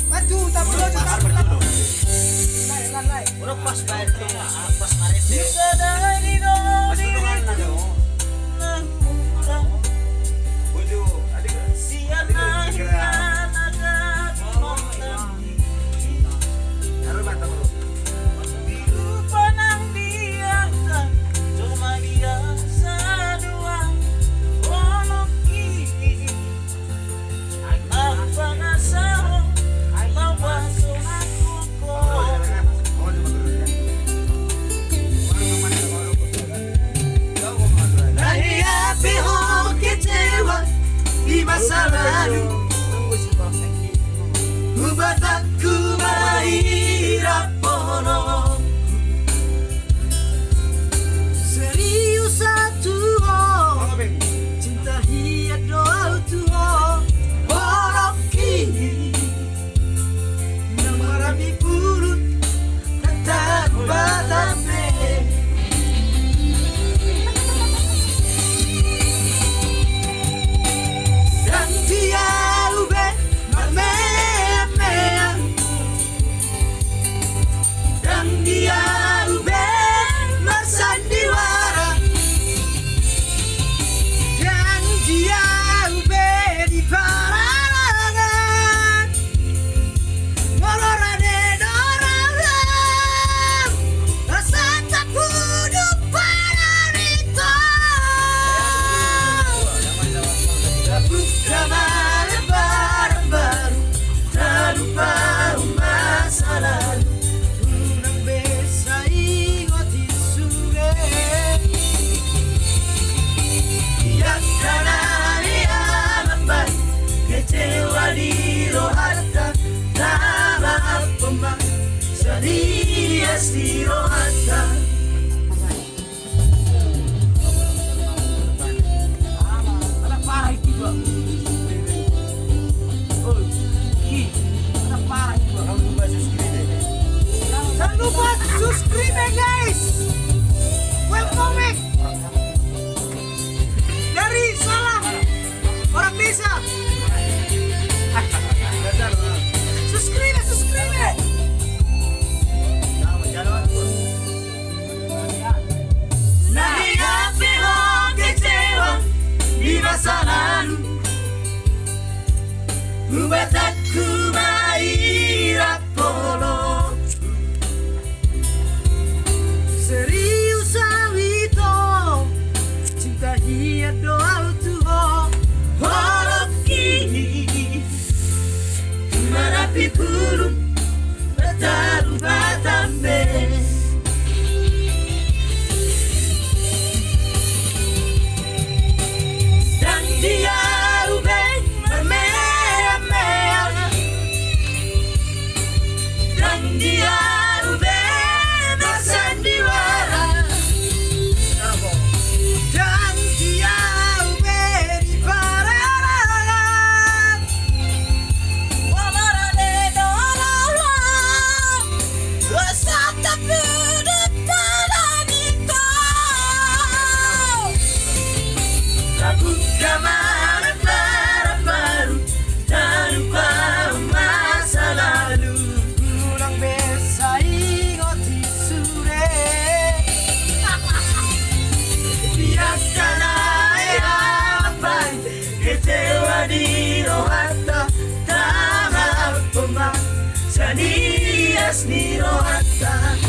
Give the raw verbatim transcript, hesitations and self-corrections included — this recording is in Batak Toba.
Batu, tampil dulu, tampil dulu. Lai, lai, lai. Pas baik tu, pas marende. Pas tu dongan na do. Bojo, adik. Sian adik na gabe. Aduh, mantap, bro. Di rupa nang biasa, cuma biasa doang. Olok i. Di masa lalu, hubatahon ma i rap on. Serius au tu ho, cinta hian do au tu ho. Olok i, na marapi purut, na tarubat be. Ndang dia au be marmeam-meam. Ndang dia au be marsandiwara. Ndang dia au be di pararangan. Molo rade do rap, rasa tapuduk panarita. Buka ma lembaran baru. Talupa masa lalu, unang be sai ingot i sude. Ia kana ni amang bahen, kecewa di rohanta, tama apa ma, sanias di rohanta. Jangan lupa subscribe, guys. Welcome back. Dari salam orang desa. Subscribe, subscribe. Na hea pe ho kecewa di masa lalu, hubatahon ma i rap on. Serius au ito, cinta hian do au tu ho. Olok i, marapi purut, tarubat be. Ndang dia au be marmeam-meam. Ndang dia au be marsandiwara. Ndang dia au be di pararangan. Tabuka ma lembaran baru, talupa masa lalu. Unang be sai ingot i sude. Biarkan ae amang bahen, kecewa di rohanta, tama apa ma, sanias ni rohanta.